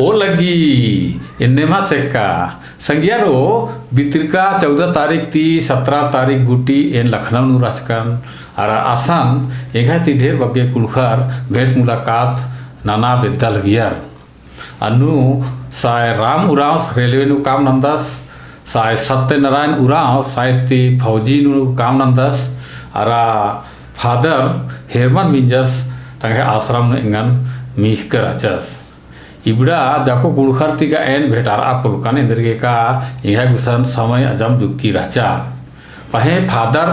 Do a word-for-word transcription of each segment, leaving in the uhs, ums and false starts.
ओ लग्गी, एन्ने मा सेक्का। संगियारो, बितरका चौदह तारीख ती सत्रह तारीख गूटी एन लखनऊ नू रहचकन, अरा असन एंग्है ती ढेर बग्गे कुँड़ुख़र भेंट मुलाकात नना बेद्दा लगियर। अन्नु साय राम उराँवस रेलवे नू काम नन्दस, साय सत्यनारायण उराँव साय ती फौजी नू काम नन्दस, अरा फादर हेरमन मिंजस तंग्है आश्रम नू एंगन मीख़का रहचस। इबड़ा जाको कुँड़ुख़र ती गा एन भेंटारआ पोल्लकन, एन्देरगे का एंग्है गुसन समय अजम जुक्की रहचा। पहें फादर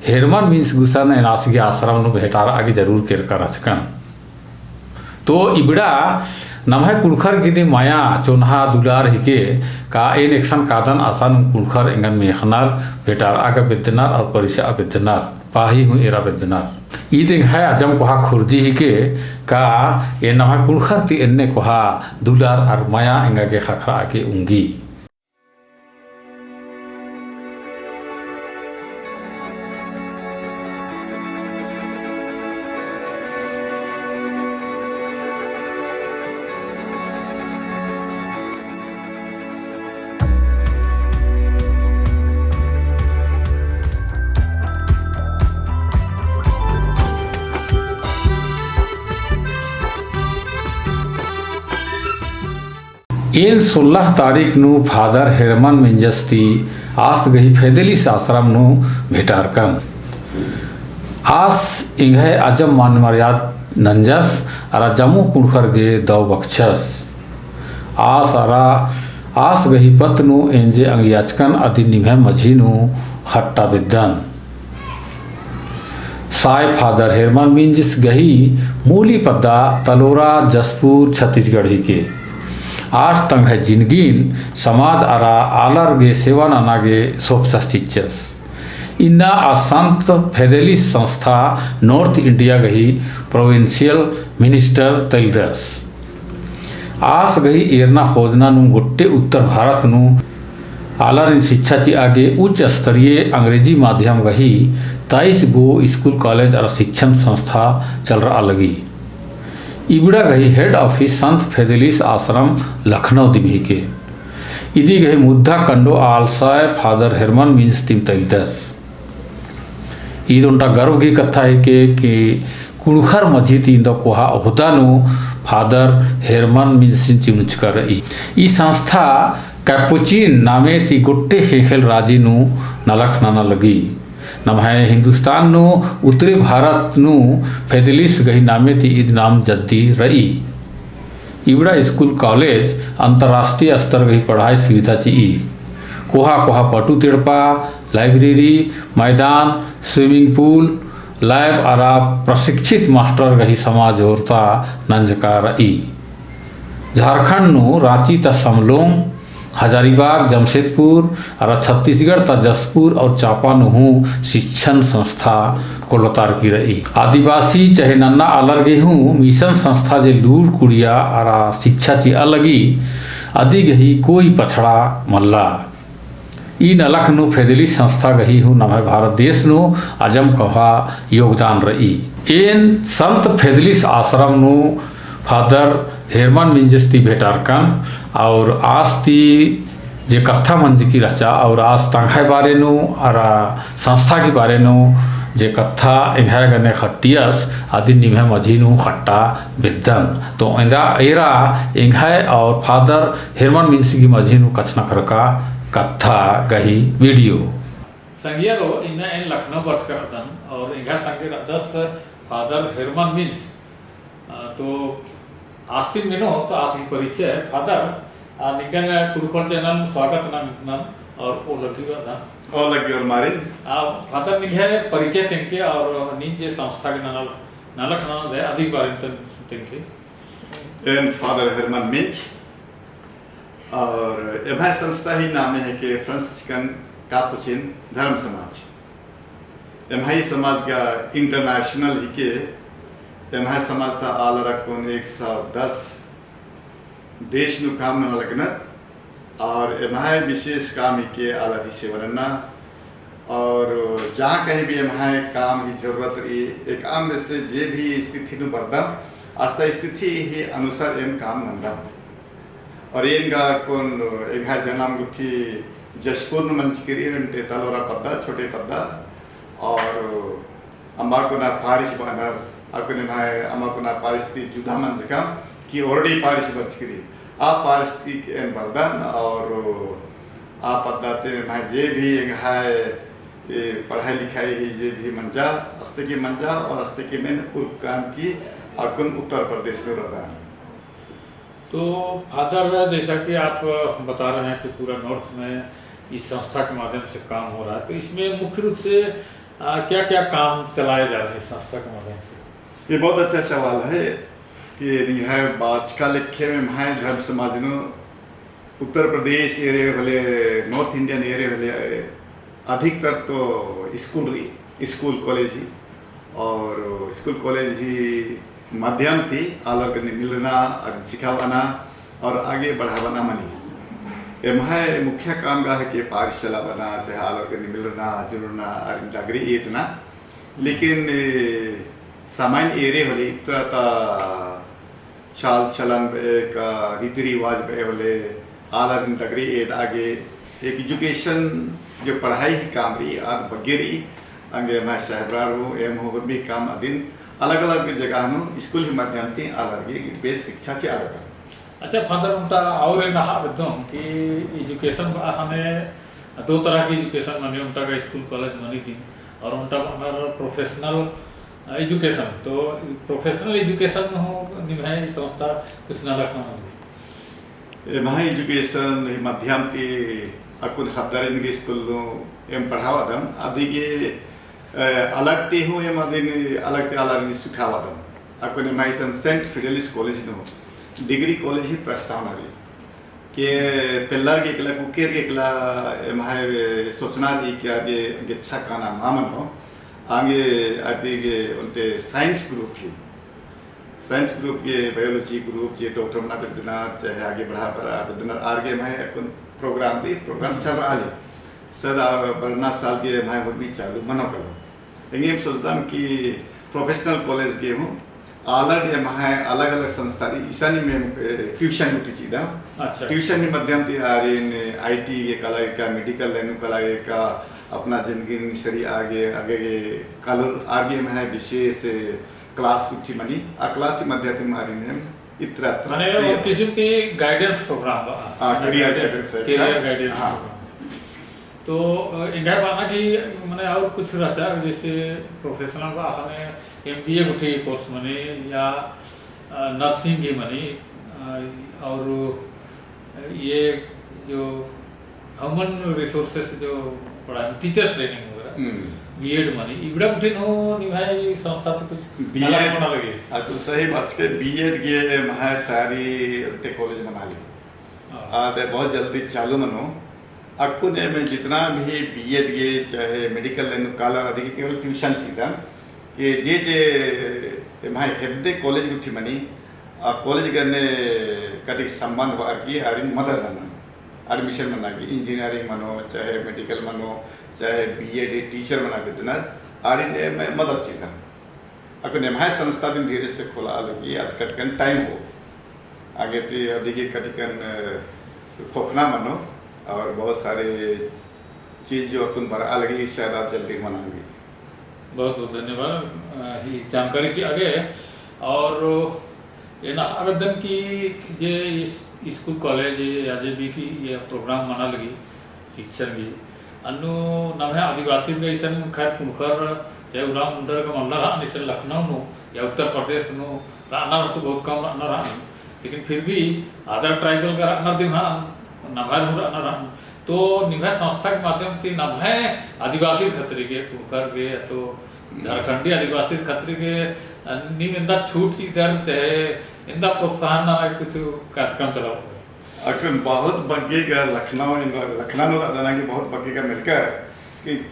हेरमन मिंज गुसन एन आस गही आश्रम नू भेंटारआ गे जरूर केरका रहचकन। तो इबड़ा नम्है कुँड़ुख़र गही ती मया, चोन्हा, दुलार हिके का एन एकसन कादन असन कुँड़ुख़र एंगन मेख़नर, भेंटारआ गा बेद्दनर और परिचयआ बेद्दनर। पाही हूँ एरा बेद्दनर। ईद एंग्है अजम कोहा खुर्जी हिके का एन नम्है कुँड़ुख़र ती एन्ने कोहा दुलार अर मया एंगा गे ख़क्खरआ गे उंगी। एन सोलह तारीख नू फादर हेरमन मिंजस ती आस गही फेदेलिस आश्रम नू भेंटारकन। आस एंग्है अजम मान मर्याद नंजस अरा जम्मो कुँड़ुख़र गे दव बक्छस। आस अरा आस गही पत्त नू एन जे अंगियाचकन अदिन निम्है मझी नू ख़ट्टा बेद्दन। साय फादर हेरमन मिंजस गही मूली पद्दा तलोरा जसपुर छत्तीसगढ़ हिके। आस तंग्है जिनगीन समाज अरा आलर गे सेवा नना गे सोपचस चिच्चस। इन्ना आ संत फेदेलिस संस्था North India गही provincial minister तलदस। आस गही एरना खोजना नू गोट्टे उत्तर भारत नू आलारिन शिक्षा चिआ गे उच्च स्तरीय अंग्रेजी माध्यम गही तेईस गो स्कूल, कॉलेज अरा शिक्षण संस्था चलरआ लगी। इबड़ा गही head office संत फेदेलिस आश्रम लखनऊ दिम हिके। इदी गही मुद्दा कंडो आलसाय फादर हेरमन मिंज तिम तलदस। ईद ओन्टा गर्व गही कत्था हिके कि कुँड़ुख़र मझी ती इन्दा कोहा ओहदा नू फादर हेरमन मिंजसिन चिमचका रई। ई संस्था कैपुचिन नामे ती गोट्टे ख़ेख़ेल राजी नू नलख नना लगी। नम्है हिंदुस्तान नू उत्तरी भारत नू फेदेलिस गही नामे ती ईद नाम जद्दी रई। इबड़ा स्कूल, कॉलेज अंतर्राष्ट्रीय स्तर गही पढ़ाई सुविधा चिई। कोहा कोहा पटु तेड़पा, library, मैदान, swimming pool, lab अरा प्रशिक्षित मास्टर गही समाज ओरता नंजका रई। झारखंड नू रांची ता समलोंग, हजारीबाग, जमशेदपुर अरा छत्तीसगढ़ ता जसपुर और चांपा नू हूँ शिक्षण संस्था कोल्लतारकी रई। आदिवासी चहे नन्ना आलर गे हूँ मिशन संस्था जे लूर कुड़िया अरा शिक्षा चिआ लगी अदी गही कोई पछड़ा मल्ला। ई नलख नू फेदेलिस संस्था गही हूँ नम्है भारत देश नू अजम कोहा योगदान रई। एन संत फेदेलिस आश्रम नू फादर हेरमन मिंजस ती भेंटारकन और आस ती जे कत्था मंजकी रहचा और आस तंग्है बारे नू अरा संस्था की बारे नू जे कत्था एंग्है गने खट्टियस अदिन निम्है मझी नू खट्टा बेद्दन। तो एन्दा एरा एंग्है और फादर हेरमन मिंजस गही मझी नू कछनखरका कत्था गही video। संगियारो, इन्ना एन लखनऊ बरचका रअदन और एंग्है संगे रअदस फादर हेरमन मिंज। अ, तो आस्तिन मेनो तो आस गही परिचय, फादर, अ, निंगन कुँड़ुख़र channel नू स्वागत नन, नन और ओ लग्गी रअदन। ओ लग्गी और मारिन। अ, फादर निंग्है परिचय तेंगके और नीन जे संस्था गे नलख, नलख ननदय अदी बारे तन तेंगके। एन फादर हेरमन मिंज। और एम्है संस्था ही नामे हिके फ्रांसिस्कन कापुचिन धर्म समाज। एम्है समाज गा international हिके। एम्है समाज ता आलर अक्कुन एक सौ दस देश नू काम नना लगनर। और एम्है विशेष काम हिके आलर ही सेवा नन्ना। और जहाँ कहीं भी एम्है काम ही जरूरत रई, एकअम से जे भी स्थिति नू बरदम, आस्ता स्थिति ही अनुसार एम काम नन्दम। और एन गा अक्कुन एंग्है जनम गुट्ठी जशपुर नू मंजकी रई, ओन्टे तलोरा पद्दा, छोटे पद्दा। और अम्बा अक्कुन आ पारिश बअनर, अक्कुन एम्है अम्बा अक्कुन आ पारिश ती जुदा मंजका कि ओरडी पारिश बरचकी रई। आ पारिश ती एन बरदन और आ पद्दा ती एम्है जे भी एंग्है ए पढ़ाई लिखाई ही जे भी मंजा, अस्ते की मंजा और अस्ते की मेन उरकान की अक्कुन उत्तर प्रदेश नू रअदन। तो फादर, जैसा कि आप बता रहे हैं कि पूरा नॉर्थ में इस संस्था के माध्यम से काम हो रहा है, तो इसमें मुख्य रूप से, आ, क्या-क्या काम चलाए जा रहे हैं इस संस्था के माध्यम से? ये बहुत अच्छा सवाल है कि निंग्है बाचका लेखे में एम्है धर्म समाज नू उत्तर प्रदेश area होले, North Indian area होले, अधिकतर तो स्कूल रई, स्कूल कॉलेज ही, और स्कूल कॉलेज ही माध्यम ती आलर गने मिलना और सिखाबअना और आगे बढ़ाबअना मनी। एम्है मुख्य काम गा है कि पारिश चलाबअना, चाहे आलर गने मिलना, जुड़ना और डगरी एदना। लेकिन, ए, सामान्य area होले इत्रा ता चाल चलन बे का रीति रिवाज बे होले आलर डगरी एदआ गे एक education जो पढ़ाई ही काम रई आद बग्गे रई। अंगे एम्है सहबरा हूँ एम हूँ हुरमी काम अदिन अलग-अलग जगह नू स्कूल ही माध्यम ती आलर गे बेस शिक्षा चिआ लगदम। अच्छा फादर, ओन्टा और एन अख़आ बेद्दोम कि education बआ ख़ने दो तरह की education मनी, ओन्टा गा स्कूल कॉलेज मनी दिम और ओन्टा बअनर professional education। तो professional education हूँ निम्है संस्था कुछ नलख नना लगी? एम्है education ही माध्यम ती अक्कुन ख़द्दारिन गे स्कूल नू एम पढ़ाबअदम, अदिगे, ए, अलग ती हूँ एम अदिन अलग ती आलर सिखाबअदम। अक्कुन एम्है इसन सेंट फिडेलिस कॉलेज नू degree कॉलेज ही प्रस्तावना रई। के पेल्लर गे एकला, कुकेर गे एकला, एम्है सोचना रई कि आगे गेच्छा काना मा मनो, आगे अदिगे ओन्टे science group ही, science group गे biology group जे doctor मना बेद्दनर, चाहे आगे बढ़ा बरा बेद्दनर, आर गे एम्है अक्कुन program रई, program चलरआ लगी। सदा बरना साल गे एम्है हुरमी चालू मनो कलो। एंगे एम सोचदम कि professional कॉलेज गे हूँ आलर एम्है अलग-अलग संस्था रई, इसानी में, ए, tuition गुट्ठी चिअदम। अच्छा। Tuition ही माध्यम ती आरिन IT गे कला गे का, medical line नू कला गे का, अपना जिंदगी नू सरी आगे, आगे गे कालोर आर गे एम्है विशेष, ए, class गुट्ठी मनी, आ class ही माध्यम ती आरिन एम इतरा इतरा माने तैयार। किसिम ती guidance program बा। हाँ, career guidance, guidance, career guidance हाँ। Program। तो, अ, एंग्है बअना कि मने और कुछ रहचा, जैसे professional बआ ख़ने MBA गुट्ठी course मनी या, अ, nursing ही मनी, अ, और ये जो human resources जो पढ़ा, teachers training वगैरह, हम्म। B.Ed मनी, इबड़ा गुट्ठी नू निम्है संस्था ती कुछ B.Ed नलख मना लगी? आ तो सही बात है, B.Ed गे एम्है तैयारी ओन्टे कॉलेज मना लगी। हाँ। आ, ते बहुत जल्दी चालू मनो। अक्कुन एम जितना भी B.Ed गे चाहे medical line नू कालर अदिगे केवल tuition चिअदम, कि जे जे एम्है हेद्दे कॉलेज गुट्ठी मनी, आ कॉलेज गने कटिक संबंध होअर की आरिन मदद नन्ना। Admission मना की engineering मनो, चाहे medical मनो, चाहे B.Ed teacher मना बेद्दनर, आरिन एम मदद चिअदम। अक्कुन एम्है संस्था दिम धीरे से खोलआ लगी, अद कटकन time हो। आगे ती अदिगे कटकन, अ, खोखना मनो और बहुत सारे चीज जो अक्कुन बरआ लगी, शायद आद जल्दी मना लगी। बहुत बहुत धन्यवाद, अ, ई जानकारी चिआ गे। और एन अख़आ बेद्दन कि जे इस, स्कूल कॉलेज या जे भी कि ये program मना लगी, शिक्षण भी। अन्नु नम्है आदिवासी गे इसन खैर पुरखर चाहे उराँव मुंडर गे मल्ला रअनर इसन लखनऊ नू या उत्तर प्रदेश नू रअनर तो बहुत कम रअनर रअनर। लेकिन फिर भी other tribal गे रअनर दिम हन, नम्है हूँ रअनर हन। तो निम्है संस्था के माध्यम ती नम्है आदिवासी खतरी गे, पुरखर गे, या तो झारखंडी आदिवासी खतरी गे, अ, नीम एन्दा छूट चिअदर चाहे एन्दा प्रोत्साहन नना कुछ कार्यक्रम चलाओ। अक्कुन बहुत बग्गे गा लखनऊ, एन लखनऊ नू रअदन गे बहुत बग्गे गा मेलकर कि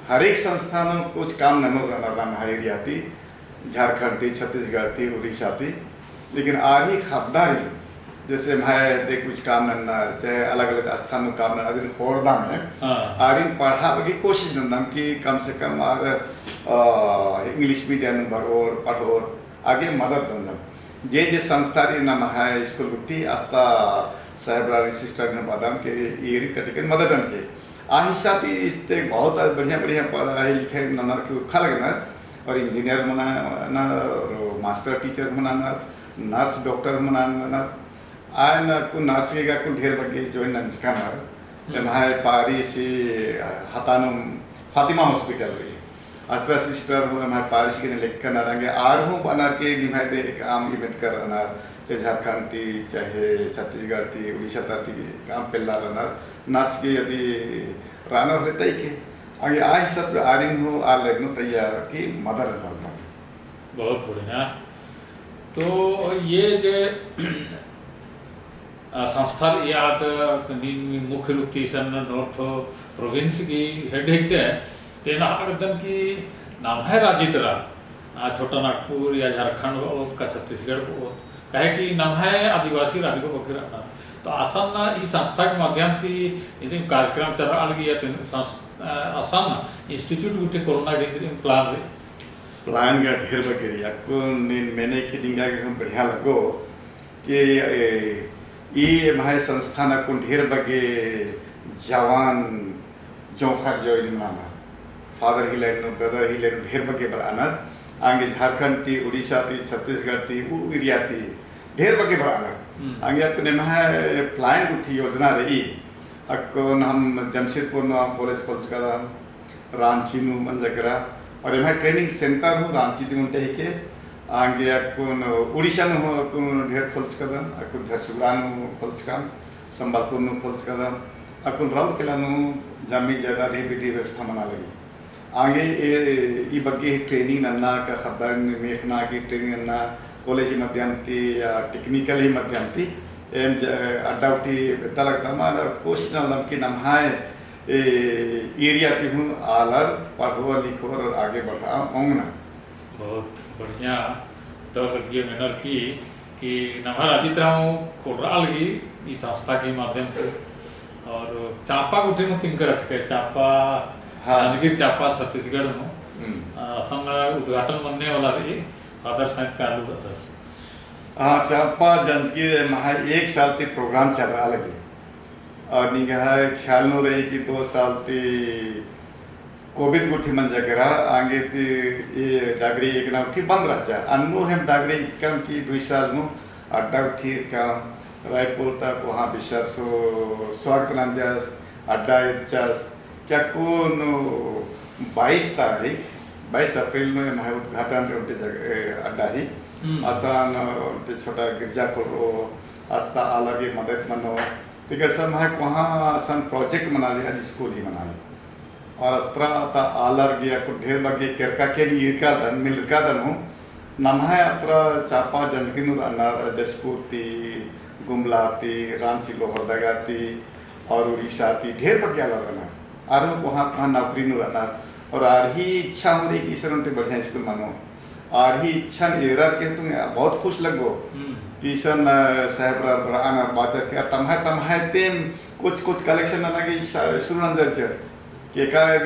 हर एक संस्था नू कुछ काम ननोर रअनर नम्है area ती, झारखंड ती, छत्तीसगढ़ ती, उड़ीसा ती, लेकिन आर ही ख़द्दारिन, जैसे एम्है दे कुछ काम नन्नर, चाहे अलग-अलग स्थान नू काम नन्नर, अदिन ख़ोंड़दम, हाँ। आरिन पढ़ाबआ गे कोशिश नन्दम कि कम से कम आर, अ, English medium नू बरओर, पढ़ओर, आगे मदद नन्दम। जे जे संस्था रई नम्है स्कूल गुट्ठी, अस्ता साहेबरा रई, सिस्टर नू बअदम के, ई रई कटिकन मददन के। आ हिसाब ती इस्ते बहुत बढ़िया बढ़िया पढ़ाई लिखाई ननर की उरखा लगनर, और इंजीनियर मना, ननर, और मास्टर टीचर मना ननर, नर्स डॉक्टर मना ननर। आयन अक्कुन नर्स गे अक्कुन ढेर बग्गे join नंजकनर। हम्म। एम्है पारिस हतानुम फातिमा हॉस्पिटल रई। अस्ता सिस्टर हूँ एम्है पारिस गे लेक्कनर, आंगे आर हूँ बअनर के निम्है दे काम इमेद कर रअनर, चाहे झारखंड ती, चाहे छत्तीसगढ़ ती, उड़ीसा ता ती काम पेल्ला रअनर, नर्स गे यदि रअनर होले तइके, आंगे आ हिसाब ती आरिन हूँ आर लेगनो तैयार की मदर नलदम। बहुत बढ़िया। तो ये जे, आ, संस्था रई आद नीन मुख्य रूप ती इसन North Province गही head हिकदय, ते एन अख़दन कि नम्है राजी तरा, आ, छोटा नागपुर या झारखंड बओत का छत्तीसगढ़ बओत, काहे कि नम्है आदिवासी राजी गो बग्गे रअनर। तो असन ई संस्था के माध्यम ती यदि कार्यक्रम चलरआ लगी या ते संस-, आ, असन institute गुट्ठी खोलना गही plan रई। Plan गा ढेर बग्गे रई। अक्कुन नीन मेने की निंगा गे हूँ बढ़िया लग्गो कि, ए, ई एम्है संस्थान अक्कुन ढेर बग्गे जवान जोंख़र join मनानर। Father ही line नू, brother ही line नू ढेर बग्गे बरअनर। आंगे झारखंड ती, उड़ीसा ती, छत्तीसगढ़ ती, ऊ area ती ढेर बग्गे बरअनर। हम्म। आंगे अक्कुन एम्है plan गुट्ठी योजना रई। अक्कुन हम जमशेदपुर नू college खोलचकदम, रांची नू मंजकरा, और एम्है training center हूँ रांची ती ओन्टे हिके, आंगे अक्कुन उड़ीसा नू हूँ अक्कुन ढेर खोलचकदम, अक्कुन झरसुगुड़ा नू खोलचकम, संबलपुर नू खोलचकदम, अक्कुन राउरकेला नू जमीन जायदाद ही विधि व्यवस्था मना लगी। आंगे ए, ई बग्गे ही training नन्ना का ख़द्दारिन मेख़ना की training नन्ना, college ही माध्यम ती या technical ही माध्यम ती, एम ज-, अड्डा गुट्ठी बेद्दा लगदम, और कोशिश नलदम कि नम्है ए, area ती हूँ आलर पढ़ओर लिखओर और आगे बढ़रआ ओंगनर। बहुत बढ़िया। तो लग्गिया मेनर की, कि नम्है राजी तरा हूँ खोलरआ लगी ई संस्था के माध्यम ती। और चांपा गुट्ठी नू तिंकर अचके, चांपा, हाँ। जांजगीर चांपा छत्तीसगढ़ नू, हम्म। आ, असन उद्घाटन मन्ने वाला रई, Father साइत कालू रअदस। हाँ, चांपा जांजगीर एम्है एक साल ती program चलरआ लगी। और निंग्है ख्याल नू रई कि दो साल ती Covid गुट्ठी मंजा केरा, आंगे ती ई डागरी एकना गुट्ठी बंद रहचा। अन्नु एम डागरी एकम की दुई साल नू अड्डा गुट्ठी एकम, रायपुर ता कोहाँ बिशप सो स्वागत नंजस, अड्डा एदचस, क्या को नू बाईस तारीख, बाईस अप्रैल नू एम्है उद्घाटन रई ओन्टे जग-, ए, अड्डा ही। हम्म। असन ओन्टे छोटा गिरजा खोलरओ, अस्ता आलर गे मदद मनो, ठीक है, सब एम्है कोहाँ असन project मनाली, अदी school ही मनाली। और अत्रा ता आलर गे अक्कुन ढेर बग्गे केरका केरी ईरकादन, मिलरकादन हूँ। नम्है अत्रा चांपा जांजगीर नू रअनर, जशपुर ती, गुमला ती, रांची लोहरदगा ती, और उड़ीसा ती, ढेर बग्गे आलर रअनर। आर हूँ कोहाँ कोहाँ नौकरी नू रअनर। और आर ही इच्छा हूँ रई कि इसन ओन्टे बढ़िया school मनो। आर ही इच्छन एरर के तुम बहुत खुश लग्गो। हम्म। कि इसन, अ, साहेबरा बरअनर बाचर के, तम्है, तम्है तेम कुछ, कुछ collection नना गे स-, शुरू नंजर चर। के का, अ,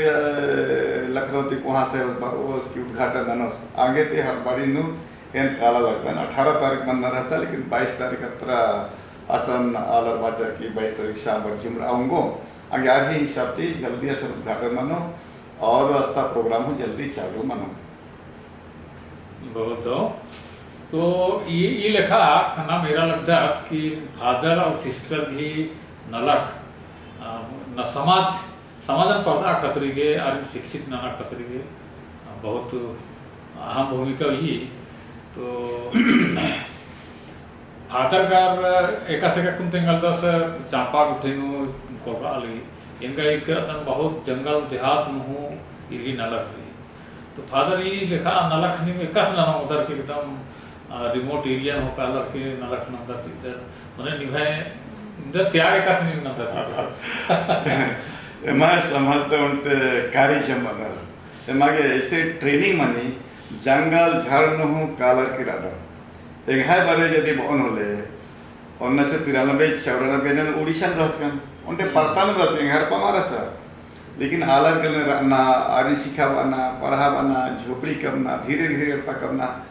लखनऊ ती कोहाँ साहेब बरओस की उद्घाटन ननोस। आंगे ती हड़बड़ी नू एन काला लगदन। अठारह तारीख मन्ना रहचा, लेकिन बाईस तारीख अत्रा असन आलर बाचर की बाईस तारीख शाम बरजुम रआ ओंगो। आंगे आर ही हिसाब ती जल्दी असन उद्घाटन मनो और अस्ता program हूँ जल्दी चालू मनो। बहुत दव। तो ई, ई लेखा ख़ने एरा लगदत कि father और sister गही नलख, अ, न समाज, समाजन परदआ खतरी गे, आरिन शिक्षित नना खतरी गे, अ, बहुत अहम भूमिका ही। तो father गर एकासे का कुन तेंगलदस चांपा गुट्ठी नू कोलरा लगी, एंगा इरकर अतन बहुत जंगल देहात नू हूँ इरगी नलख रई। तो father ई लेखा नलख नीम एकासे नना ओंगदर के एकदम, आ, remote area नू कालर के नलख नंदर चिअदर, मने निम्है इन्दर त्याग एकासे नीम नंदर चिअदर। एम्है समाज ता ओन्टे कारी जमनर। एमा गे ऐसे training मनी जंगल झाड़ नू हूँ कालर के रअदर। एंग्है बारे यदि बओन होले, उन्नीस सौ तिरानबे चौरानबे नू उड़ीसा नू रहचकन, ओन्टे हम्म। परता नू रहचकन, एंग्है एड़पा मा रहचा। लेकिन आलर गने रअना, आरिन सिखाबअना, पढ़ाबअना, झोपड़ी कमना, धीरे धीरे एड़पा कमना।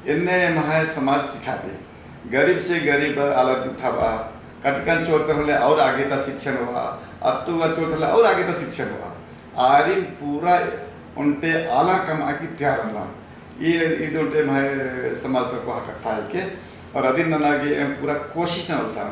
एन्ने एम्है समाज सिखाबे। गरीब से गरीब आलर उठाबआ, कटकन चोर तरले और आगे ता शिक्षण होआ, अत्तु गा चोर तरले और आगे ता शिक्षण होआ। आरिन पूरा ओन्टे आलर कमआ की तैयार रअना। ई, ई ओन्टे एम्है समाज ता कोहा कत्था हिके, और अदिन नना गे एम पूरा कोशिश ननालदम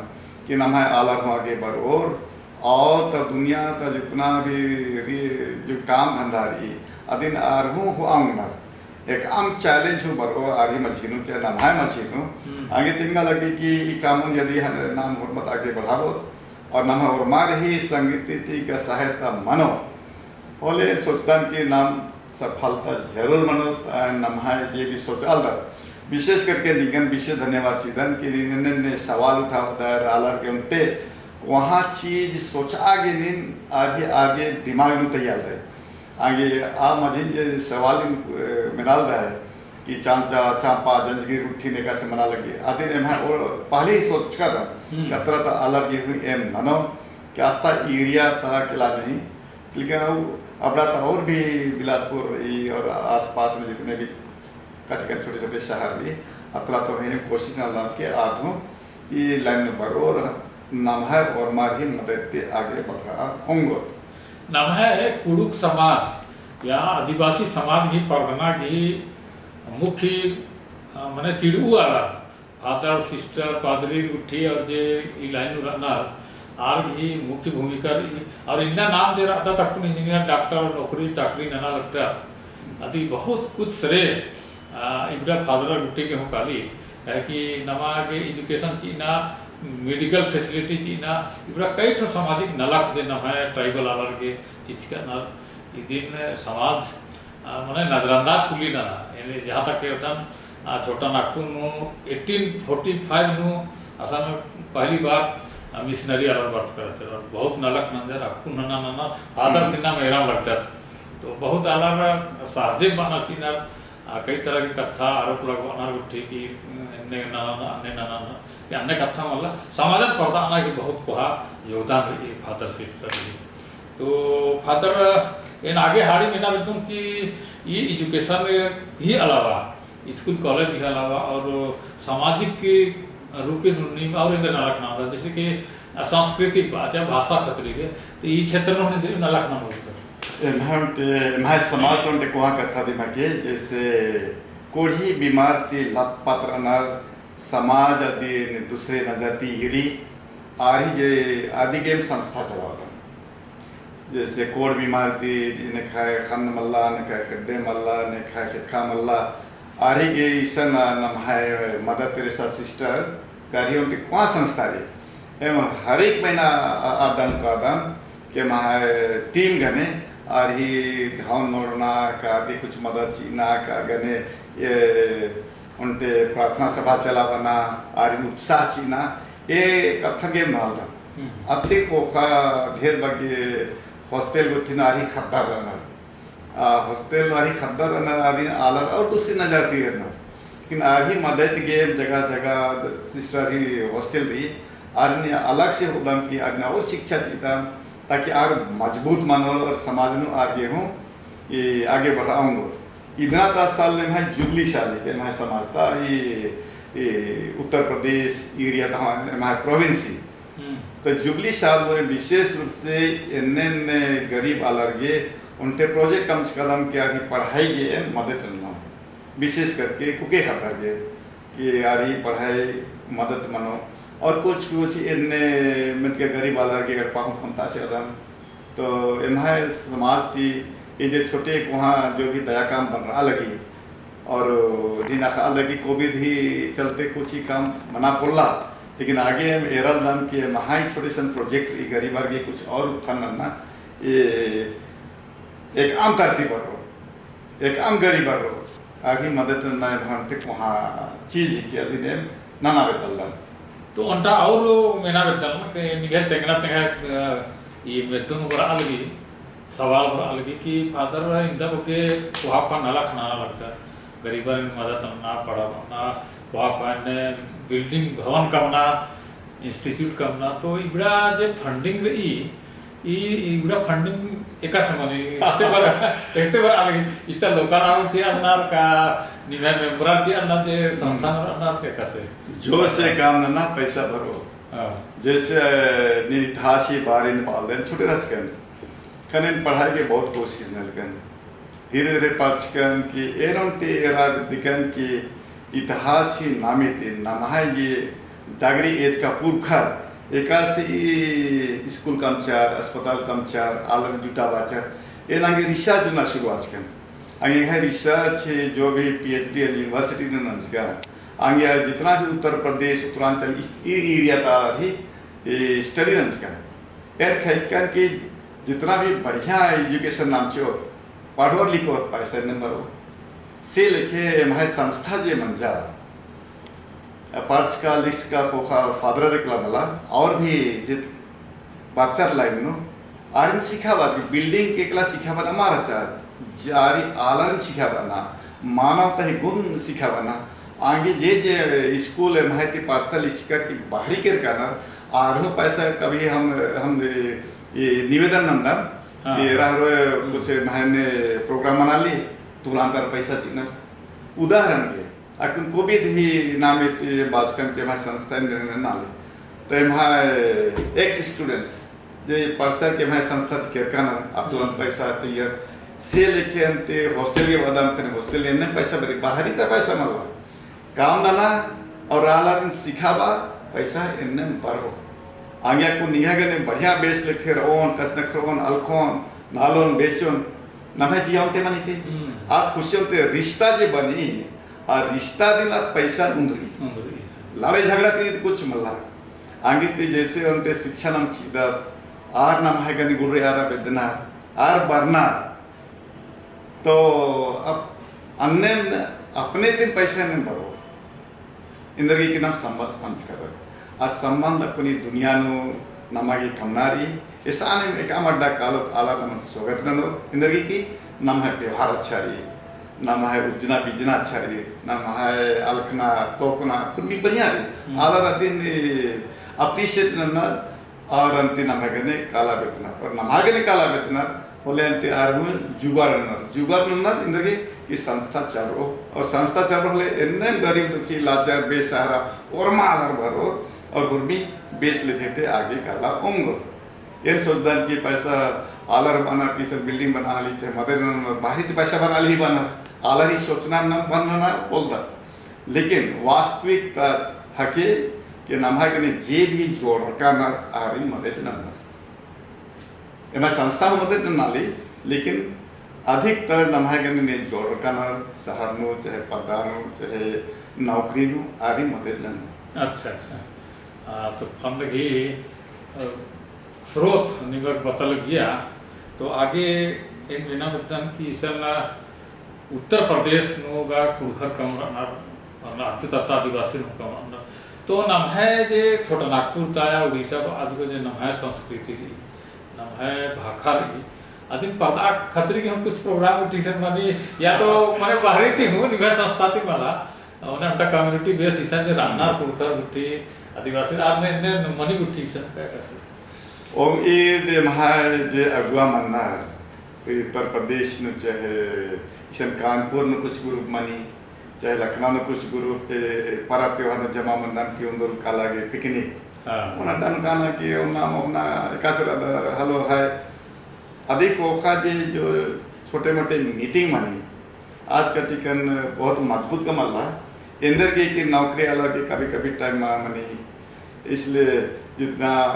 कि नम्है आलर हूँ आगे बरओर, और तब दुनिया ता जितना भी री-, जो काम धंधा रई, अदिन आर हूँ होआ ओंगनर। एकअम challenge हूँ बरओ आर ही मझी नू, चाहे नम्है मझी नू। हम्म। आगे तिंगा लगी कि ई कामन यदि हम नाम होरमत आगे बढ़ाबओत, और नम्है ओर्मार ही संगीति ती का सहायता मनो, होले सोचदन कि नाम सफलता जरूर मनो। आ, नम्है जे भी सोचालदर, विशेष करके निंगन विशेष धन्यवाद चिदन कि निंगन ने सवाल उठाबदर, आलर गे ओन्टे कोहाँ चीज सोचआ गे नीन आर ही आर गे दिमाग नू तैयार दय। आगे आ मझिन जे सवाल इन, अ, मेनालदय कि चांचा, चांपा, जंजगीर गुट्ठिन एकासे मना लगी। अदिन एम्है और पहले ही सोचकदन, हम्म। कि अतरा ता आलर गे हूँ एम ननो, कि आस्था area ता केला नहीं, लेकिन अउ अबड़ा ता और भी बिलासपुर ई और आसपास में जितने भी कटकन छोटे छोटे शहर रई, अतरा ता हूँ कोशिश ननालदम कि आद हूँ ई line नू बरओर नम्है ओर्मार ही मदद ती आगे बढ़रआ ओंगोत। नम्है कुँड़ुख़ समाज या आदिवासी समाज गही परगना गही मुख्य, अ, मने चिड़ऊ आलर, father, sister, पादरी गुट्ठी और जे ई line नू रअनर, आर गही मुख्य भूमिका रई। और इन्ना नाम जे रअदत अक्कुन engineer, doctor और नौकरी चाकरी नना लगदत। अदी बहुत कुछ श्रेय, आ, इबड़ा father गुट्ठी गे हूँ काली, काहे कि नमा गे education चिअना, medical facility चिअना, इबड़ा कई ठो सामाजिक नलख जे नम्है tribal आलर गे चिचकनर, इदिन समाज, आ, मने नजरअंदाज कुल्ली नना। यानी जहाँ तक के एकदम, आ, छोटा नागपुर नू eighteen forty five नू असन पहली बार, आ, missionary आलर birth करत और बहुत नलख नंजर अक्कुन नना नना father हम्म। सिन्ना मेहराम लगदत। तो बहुत आलर सहजे बअनर चिअनर, आ, कई तरह की कत्था आरोप लगवानर गुट्ठी कि एन्ने नना, अन्ने नना, कि अन्ने कत्था मल्ला, समाजन परदअना की बहुत कोहा योगदान रई father sister ही। तो father, एन आगे हाड़ी मेना बेद्दोन कि ई education ही अलावा, school college ही अलावा और सामाजिक रूपे नू नीम और एन्देर नलख नंदत, जैसे कि सांस्कृतिक बा-, चाहे भाषा खतरी के, तो ई क्षेत्र नू एन्देर नलख नंदत। एम्है ओन्टे, एम्है समाज ता ओन्टे कोहाँ कत्था दिम हिके, जैसे कोढ़ी बीमार ती लत पत रअनर, समाज अदिन दूसरे नजर ती ईरी, आर ही जे अदिगेम संस्था चलावतन। जैसे कोढ़ बीमार ती, नेखय खन्न मल्ला, नेखय खेड्डे मल्ला, नेखय खेक्खा मल्ला, आर ही गे इसन नम्है Mother Teresa sister, आर ही ओन्टे कोहाँ संस्था रई। एम हर एक महीना आ, आ, अड्डा नू कादम, के एम्है team गने, आर ही घावन मोड़ना, का आर गे कुछ मदद चिअना, का गने, ए, ओन्टे प्रार्थना सभा चलाबअना, आरिन उत्साह चिअना, ए कत्थन गे ननालदम। हम्म। अत्ती ख़ोख़ा ढेर बग्गे hostel गुट्ठिन आर ही ख़द्दर रअनर। आ, hostel आर ही ख़द्दर रअनर, आरिन आलर और दूसरी नजर ती एरनर। लेकिन आर ही मदद गे जगह जगह sister ही hostel रई, आरिन अलग से होदम कि आरिन और शिक्षा चिअदम, ताकि आर मजबूत मनोर और समाज नू आर गे हूँ, ए, आगे बढ़आ ओंगोर। इदना ता साल एम्है जुबली साल हिके, एम्है समाज ता ई, ई उत्तर प्रदेश area ता एम्है province। हम्म। तो जुबली साल में विशेष रूप से एन्ने एन्ने गरीब आलर गे ओन्टे project कमचकदम कि आर ही पढ़ाई गे एम मदद नन्नम। विशेष करके कुके खद्दर गे कि आर ही पढ़ाई मदद मनो। और कुछ कुछ एन्ने मतलब गरीब आलर गे एड़पा हूँ खोन्ता चिअदम। तो एम्है समाज ती ई जे छोटे कोहाँ जो भी दया काम बनरआ लगी, और दिन अख़आ लगी covid ही चलते कुछ ही काम मना पोल्ला, लेकिन आगे एम एरालदम कि एम्है छोटे सन project ई गरीबर गे कुछ और उत्थान नन्ना, ए एकअम तरती बरओ, एकअम गरीबर रओ, आर ही मदद नन्ना एम्है ओन्टे कोहाँ चीज हिके अदिन एम नना बेद्दालदम। तो ओन्टा और मेना बेद्दन कि निंग्है तेंगना तेंगा, अ, ई मेद्दन बरआ लगी, सवाल बरआ लगी कि father इन्दा बग्गे कोहा कोहा नलख नना लगदत, गरीबन मदद नन्ना, पढ़ाबअना, कोहा कोहा एन्ने building भवन कमना, institute कमना, तो इबड़ा जे funding रई, ई, ई पूरा funding एकासे मनी, इस्ते बर, इस्ते बर आगे, इस्ता लोकल आउर चे अन्नार का, निम्है member चे अन्नार चे, संस्थान अन्नार के एकासे। जोर से काम नना, पैसा भरो। हाँ। जैसे, अ, नीन इतिहास ही बारे में बाल देन, छोटे रहचकन। कनेन पढ़ाई के बहुत कोशिश नलकन। धीरे-धीरे पढ़चकन कि एन ओन्टे एरा दिकन कि इतिहास ही नामे ती नम्है जे डगरी एदका पुरखर एकासे ई स्कूल कमचर, अस्पताल कमचर, आलर जुटाबाचर, एन आंगे research नना शुरुआचकन। आंगे एंग्है research जो भी PhD university नू नंजका, आंगे जितना भी उत्तर प्रदेश, उत्तरांचल, इस, ई area ता ही, ई study नंजका। एन ख़क्खरकन कि जितना भी बढ़िया education नाम चिओत, पढ़ोर लिखोर पैसा एन्नेम बरओ। से लेखे एम्है संस्था जे मंजा, अ, पढ़चका, लिखचका, ख़ोख़ा, ख़ोख़ा ख़द्दर एकला मला, और भी जित बरचर line नू, आरिन सिखाबआ, building के एकला सिखाबअना मल रहचा, जारी आलरिन सिखाबअना, मानवता ही गुण सिखाबअना, आंगे जे जे स्कूल एम्है ती पढ़चका लिखचका की बाहरी केरका नर, आर हूँ पैसा कभी हम, हम ये निवेदन नंदम, हाँ। कि एरा हर कुछ एम्है ने program मनाली, तुरंत आर पैसा चिअनर। उदाहरण गे, अक्कुन कोविद ही नामे ती बाचकन के एम्है संस्था एन्ने नाली। तो एम्है ex students, जे पढ़चर के एम्है संस्था ती केरका नर, आ तुरंत हम्म। पैसा तैयार। से लेखे अन्ते hostel गे बअदम ख़ने hostel एन्ने पैसा बरई, बाहरी ता पैसा मल्ला। काम नना और आलरिन सिखाबआ, पैसा एन्नेम बरओ। आंगे अक्कुन निंग्है गने बढ़िया बेस लेखे रओन, कछनखरओन, अलखोन, नालोन, बेचोन, नम्है जिया ओन्टे मनी ती। हम्म। आ खुशी ओन्टे रिश्ता जे बनी, आ रिश्ता दिम आ पैसा उन्दरी। उन्दरी। लड़ाई झगड़ा ती कुछ मल्ला। आंगे ती जैसे ओन्टे शिक्षा नम चिदत, आर नम्है गने गुर्रे आरा बेद्दना, आर बरना, तो अब अन्नेम अपने तिम पैसा एन्नेम बरओ। एन्देरगे कि नम संबंध पंचका रअदत। आ संबंध अक्कुन ई दुनिया नू नमा गे कमना रई, एसानिम एकअम अड्डा कालोत आलर नमन स्वागत ननोर, एन्देरगे कि नम्है व्यवहार अच्छा रई, नम्है उज्जना बिज्जना अच्छा रई, नम्है अलखना तोकना कुल भी बढ़िया रई। हम्म। आलर अदिन appreciate ननर, और अन्ती नम्है गने काला बेद्दनर, और नम्है गने काला बेद्दनर, होले अन्ती आर हूँ जुगाड़ ननर, जुगाड़ ननर एन्देरगे कि संस्था चलरओ, और संस्था चलरओ होले एन्ने गरीब दुखी लाचार बेसहारा ओर्मा आलर बरओर, और हुरमी बेस लेखे ती आगे काला ओंगोर। एन सोचदन कि पैसा आलर बअनर कि सब building बनाली, चाहे मदर ननर, बाहरी ती पैसा बरआली ही बअनर, आलर ही सोचना नम बअनर ना बोलदत। लेकिन वास्तविकता हके कि नम्है गने जे भी जोड़रका नर आरिन मदद नन्नर। एम्है संस्था हूँ मदद नन्नाली, लेकिन अधिकतर नम्है गने जोड़रका नर शहर नू, चाहे पद्दा नू, चाहे नौकरी नू आरिन मदद नन्नर। अच्छा, अच्छा। आ, तो fund गही, अ, स्रोत निंगन बतआ लगिया, तो आगे एन मेना बेद्दन कि इसन उत्तर प्रदेश नू गा कुँड़ुख़र कम रअनर, अन्ते तत्ता आदिवासिर हूँ कम रअनर। तो नम्है जे छोटा नागपुर ता या उड़ीसा बआ अदिगो जे नम्है संस्कृति रई, नम्है भाखा रई, अदिन परदआ खतरी गे हूँ कुछ program गुट्ठी इसन मनी, या तो मने बाहरी ती हूँ, निम्है संस्था ती मला, ओन्टा community base इसन जे रअनर हम्म। कुँड़ुख़र गुट्ठी, आदिवासी, आर ने, ने मनी गुट्ठी इसन का कैसे? ओम ईद एम्है जे अगुवा मन्नर, उत्तर प्रदेश नू चाहे इसन कानपुर नू कुछ group मनी, चाहे लखनऊ नू कुछ group ते परब त्योहार नू जमा मन्दन कि उन्दुल काला गे picnic। हाँ। ओना डन काना कि ओना मोहना एकासे रअदर, hello, hi। अदी ख़ोख़ा जे जो छोटे मोटे meeting मनी, आज का टिकन बहुत मजबूत का मल्ला, एन्देरगे कि नौकरी आलर गे कभी कभी time मा मनी, इसलिए जितना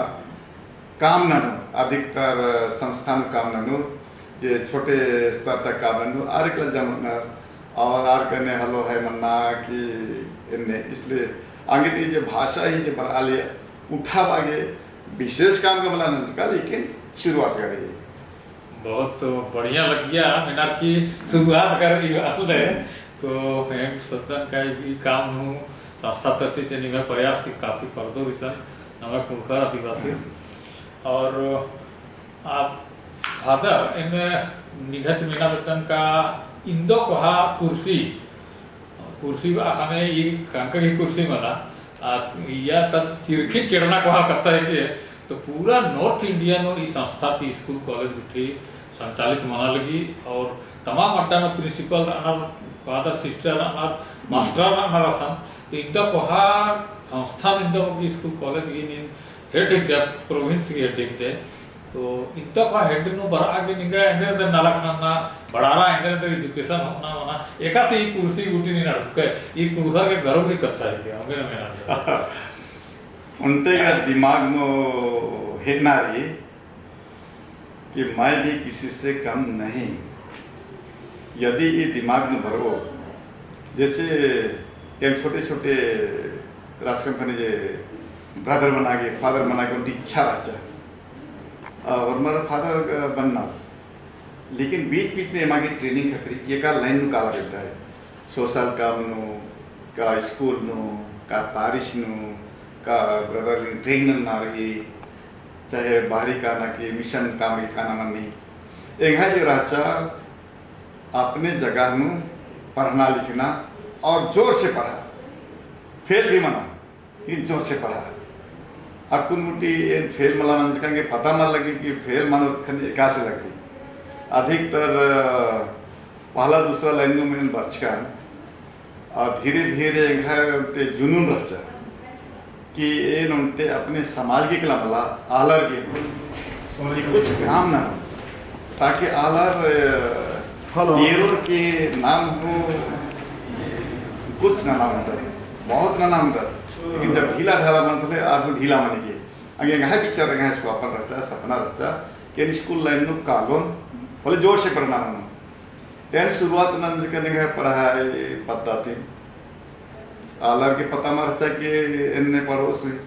काम ननोर, अधिकतर संस्था नू काम ननोर, जे छोटे स्तर तक काम ननोर, आर एकला जमनर, और आर गने hello hi मन्ना कि एन्ने, इसलिए आंगे ती जे भाषा ही जे बरआली उठाबआ गे विशेष काम का मला नंजका, लेकिन शुरुआत करी। बहुत बढ़िया लगिया, मेनर की शुरुआत कर रही बात है। तो एम सोचदन का ई काम नू संस्था तरती से निम्है प्रयास ती काफी परदोर इसन नम्है कुँड़ुख़र आदिवासी। और आप फादर एन निंग्है ती मेना बेद्दन का इन्दो कोहा कुर्सी कुर्सी अख़ने ई कंका गही कुर्सी मला, आ, या तच चिरखी चेड़ना कोहा कत्था है कि, तो पूरा North India नू ई संस्था ती school college गुट्ठी संचालित मना लगी और तमाम अड्डा नू principal रअनर, father sister रअनर, master रअनर असन। तो इन्ता कोहा संस्था नू इन्ता कोहा school college गही नीन head हिकदय, province गही head हिकदय। तो इन्ता कोहा head नू बरआ गे निंगा एन्देर एन्देर नलख नन्ना, बड़ारा एन्देर एन्देर education होना मना, एकासे ई कुर्सी गुट्ठी नीन अंड़सकय, ई कुँड़ुख़र के गर्व गही कत्था हिके, अम्बेर मेना। ओन्टे का दिमाग नू हेना रई कि मैं भी किसी से कम नहीं। यदि ई दिमाग नू बरओ, जैसे एम छोटे छोटे राष्ट्रम खने जे brother मना गे, father मना गे, ओन्टे इच्छा रहचा। और मोर father बनना, लेकिन बीच बीच में एमा गे training खतरी कि एका line नू काला बेद्दा है। Social काम नू, का school नू, का parish नू, का brother ली training नन्ना रई, चाहे बाहरी काना की mission काम की काना मन्नी। एंग्है जे रहचा अपने जगह नू पढ़ना लिखना और जोर से पढ़ा, fail भी मना। लेकिन जोर से पढ़ा। अक्कुन गुट्ठी एन fail मला मंजकन गे पता मल लगी कि fail मनो खने एकासे लगी। अधिकतर, अ, पहला दूसरा line नू एन बरचकन और धीरे धीरे एंग्है ओन्टे जुनून रहचा कि एन ओन्टे अपने समाज गे एकला मला आलर गे कि कुछ काम नना ताकि आलर, अ, Hello। एरोर के नाम हूँ कुछ नना ओन्टा, बहुत नना ओन्टा। लेकिन जब ढीला ढाला मनत होले, आदमी ढीला मनी गे। आगे एंग्है विचार, एंग्है स्वप्न रहचा, सपना रहचा कि एन school line नू कालोन, होले जोर से पढ़ना मनो। एन शुरुआत नंजकन एंग्है पढ़ाई पद्दा ती। आलर गे पता मल रहचा कि एन्ने पढ़ोस हुई।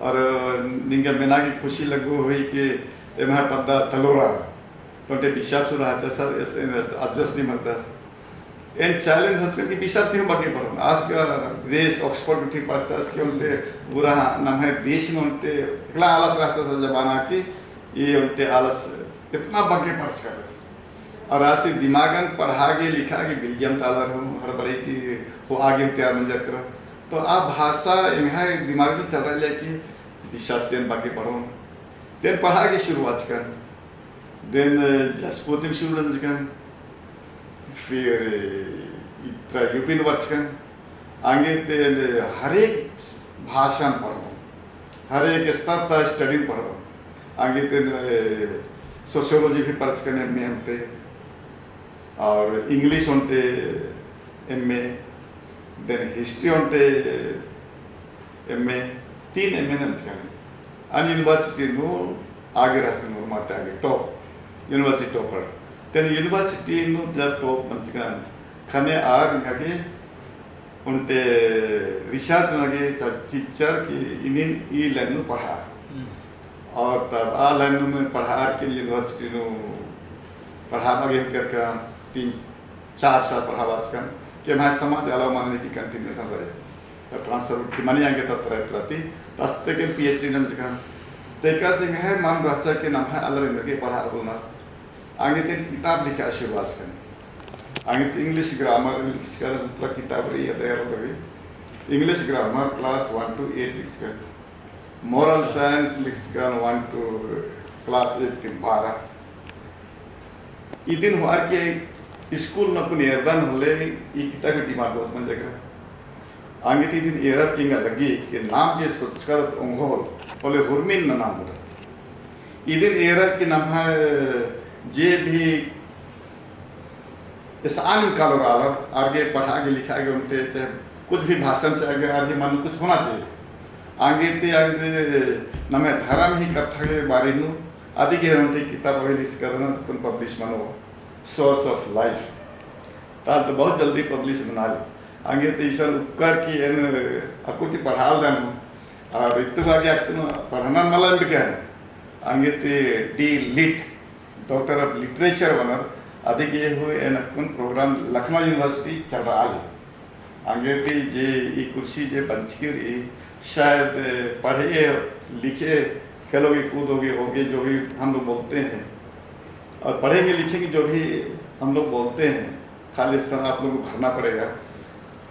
और निंगा मेना गे खुशी लग्गो हुई कि एम्है पद्दा तलोरा, तो ओन्टे विश्वास रहचा सर, एस, एस, adjust नी मलदस। एन challenge होचकन कि विश्वास ती हूँ बग्गे पढ़ोन। आस गा विदेश Oxford गुट्ठी पढ़चस कि ओन्टे पूरा नम्है देश नू ओन्टे एकला आलस रहचस जमाना कि ई ओन्टे आलस इतना बग्गे पढ़चकदस। और आसी दिमागन पढ़ा गे लिखा गे Belgium ता आलर हूँ हड़बड़ाई ती होआ गे हूँ तैयार मंजर केरा। तो आ भाषा एंग्है दिमाग नू चलरआ लगी कि विश्वास ती एन बग्गे पढ़ोन। तो एन पढ़ा गे शुरू आचकन। Then जशपुर ती शुरू नंजकन। फिर इतरा यूपी नू बरचकन। आंगे ते हर एक भाषान पढ़ोन, हर एक स्तर ता study पढ़ोन। आंगे ते sociology भी पढ़चकन, MA ओन्टे, और English ओन्टे MA, then history ओन्टे MA, तीन MA नंजकन। अन university नू आगे रहचकन, नू माते आगे top, university topper। Then university नू जब top मंजकन, खने आर एंगा गे ओन्टे research नना गे चा-, चिच्चर कि इनिन ई line नू पढ़ा। हम्म। और तब आ line नू एन पढ़ार के university नू पढ़ाबआ गे केरकन, तीन चार साल पढ़ाबाचकन, कि एम्है समाज allow मनी कि continuation रई। तो transfer उठी मनी आंगे तब तरह तरह ती, तब तक एन PhD नंजकन। तो एकासे एंग्है मन रहचा कि नम्है आलर एन्देरगे पढ़ा बोलना। आंगे ते किताब लिखा शुरू आचकन। आंगे ते English grammar लिखचकन, पूरा किताब रई, अदय रई। English grammar class one to eight लिखचकन। Moral science लिखचकन one to class एक ती बारह। इदिन होअर के school नू अक्कुन एरदन होले ई किताब की demand बहुत मंजका। आंगे ते इदिन एरर के एंगा लग्गी कि नाम जे सोचकत ओंगोल, होले हुरमिन ना नाम होता। इदिन एरर के नम्है जे भी एस आनिम कालोर आलर, आर गे पढ़ा गे लिखा गे ओन्टे, चाहे कुछ भी भाषण चाहे आर गे मन कुछ होना चाहिए। आंगे ते आंगे नम्है धरम ही कत्था के बारे नू अदी गे ओन्टे किताब अगर लिखचकदन तो अक्कुन publish मनो, Source of Life। ताल तो बहुत जल्दी publish मना ली। आंगे ते इसन उपकर की एन अक्कुटी पढ़ालदन हूँ। और इत्तु बाकी अक्कुन पढ़ना मला एम भी कहन। आंगे ते D.Litt, Doctor of Literature बनर, अदी गे हूँ एन अक्कुन program लखनऊ university चलरआ ली। आंगे ते जे ई कुर्सी जे बंचकी रई, शायद पढ़े, लिखे, खेलोगे, कूदोगे, होगे, जो भी हम लोग बोलते हैं, और पढ़ेंगे, लिखेंगे, जो भी हम लोग बोलते हैं, खाली स्थान आप लोगों को भरना पड़ेगा।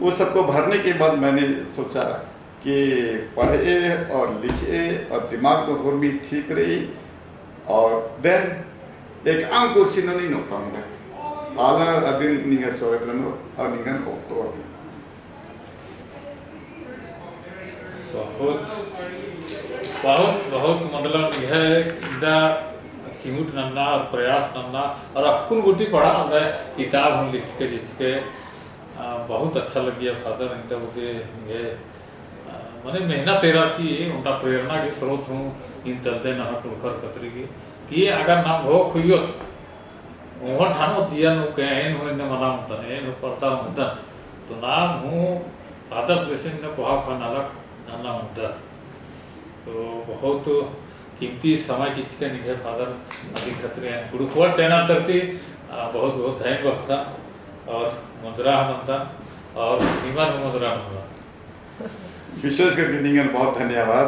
वो सबको भरने के बाद मैंने सोचा कि पढ़े और लिखे और दिमाग नू हुरमी ठीक रई और then एकअम कुर्सी नू नीन ओक्का ओंगदय। आलर अदिन निंग्है स्वागत ननोर और निंगन ओक्तोर। बहुत, बहुत, बहुत मतलब निंग्है इदा चिहुट नन्ना और प्रयास नन्ना और अक्कुन गूटी पढ़ा नन्ना किताब हूँ लिखचके चिच्चके, अ, बहुत अच्छा लग्गिया फादर, इदा उगे निंग्है अ, मने मेहनत एरा की ओन्टा प्रेरणा की स्रोत हूँ, इन तलदे नम्है कुँड़ुख़र खतरी की, कि अगर नाम घोख हुइयोत, ओहन ठानो जिया नू के एन हूँ इन्ने मना ओंगदन, एन हूँ परदा ओंगदन, तो नाम हूँ आदर्श बेसिन ने कोहा खा नलख नना ओंगदन। तो बहुत कीमती समय चिच्चके निंग्है फादर अदिन खतरी एन कुँड़ुख़ World channel तरती, अ, बहुत बहुत धैन बअदन और मुजरा नन्दन और निमन हूँ मुजरा नन्दन। विशेष करके निंगन बहुत धन्यवाद।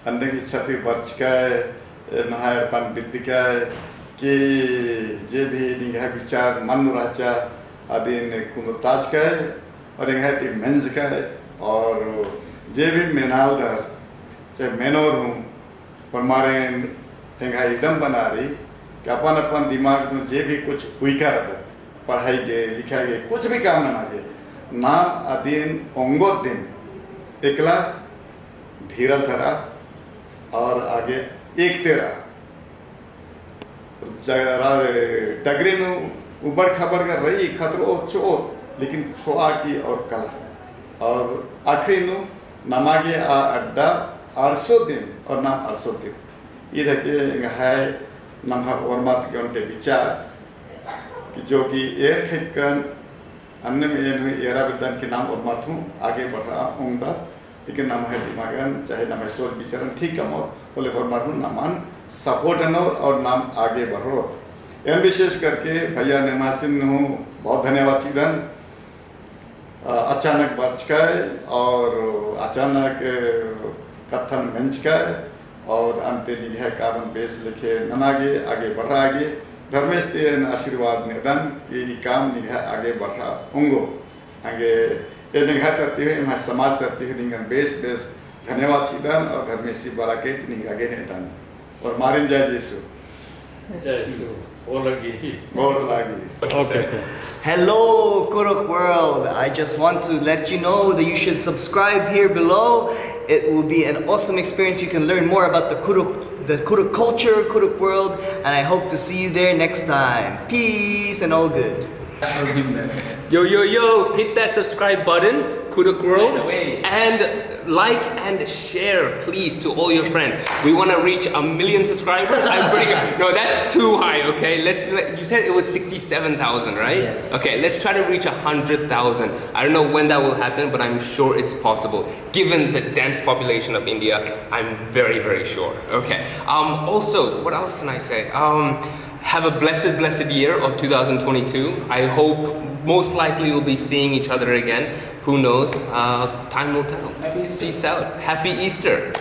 अन्ने की छती बरचकय, ए, नम्है एड़पन बिद्दकय कि जे भी निंग्है विचार मन नू रहचा, अदिन कुन्दुरताचकय और एंग्है ती मेंजकय और जे भी मेनालदर, चाहे मेनोर हूँ, ओर्मारिन एंग्है इदम बना रई कि अपन अपन दिमाग नू जे भी कुछ उइका रअदत, पढ़ाई गे, लिखाई गे, कुछ भी काम नना गे, नाम अदिन ओंगोत दिम एकला ढीरल धरा और आगे एकते रआ। ज-, रा-, डगरी नू उबड़ खाबड़ गा रई, खतरो चो, लेकिन चोआ की और कला। और आखिरी नू नमा गे आ अड्डा अड़सो दिम और नाम अड़सो दिम। इद हिके एंग्है नम्है ओर्मत गे ओन्टे विचार कि जो कि एरख़ेक्कन अन्नेम एन हूँ एरा बेद्दन कि नाम ओर्मत हूँ आगे बढ़रआ ओंगदत, लेकिन नम्है दिमागन चाहे नम्है सोच विचारन ठीक कमओत, होले ओर्मर हूँ नमन support ननोर और नाम आगे बढ़रोर। एन विशेष करके भैया नेमासिन हूँ बहुत धन्यवाद चिअदन। अ, अचानक बरचकय और अचानक, अ, कत्थन मेंजकय और अन्ते निंग्है कामन बेस लेखे नना गे, आगे बढ़रआ गे, धर्मेस ती एन आशीर्वाद नेदन कि ई काम निंग्है आगे बढ़रआ ओंगो। हंगे ए निंग्है तरती हूँ, एम्है समाज तरती हूँ निंगन बेस बेस धन्यवाद चिअदन और धर्मेसी बराकेत निंगा गे नेदन। ओर्मारिन जय यीशु। जय यीशु। ओर लगी। ओर लगी। Okay, okay. Hello, Kurukh world. I just want to let you know that you should subscribe here below. It will be an awesome experience. You can learn more about the Kurukh, the Kurukh culture, Kurukh world, and I hope to see you there next time. Peace and all good. Yo, yo, yo, hit that subscribe button, Kurukh World, and like and share, please, to all your friends. We wanna reach a million subscribers. I'm pretty sure. No, that's too high, okay? Let's, let, you said it was sixty-seven thousand, right? Yes. Okay, let's try to reach a hundred thousand. I don't know when that will happen, but I'm sure it's possible. Given the dense population of India, I'm very, very sure. Okay. Um, also, what else can I say? Um, have a blessed, blessed year of two thousand twenty-two. I hope most likely we'll be seeing each other again. Who knows? Uh, time will tell. Happy Easter. Peace out. Happy Easter.